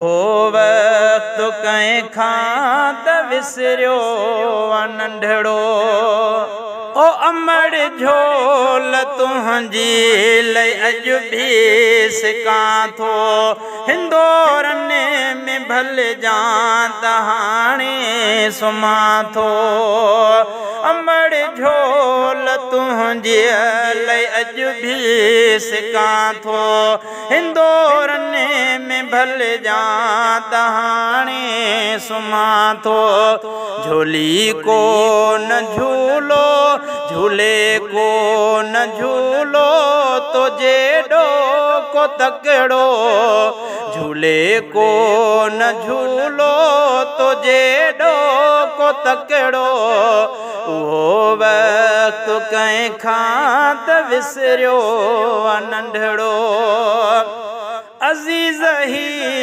هو وقت ڪنهن کان ته وسريو آ ننڍڙو. او امڙ جهول تنهنجي لئي اڄ ڀي سڪان ٿو. هندورن ۾ ڀلجان ته هاڻي سمهان ٿو. امڙ جهول تنهنجي لئي اڄ ڀي سڪان ٿو. هندورن ۾ ڀلجان ته هاڻي سمهان ٿو. جهولي ڪو نه جهولو، جهولي ڪو نه جهولو، تو جيڏو ڪو تڪڙو. جهولي ڪو نه جهولو، تو جيڏو ڪو تڪڙو. اهو وقت ڪنهن کان ته وسريو آ ننڍڙو. عزيز هي.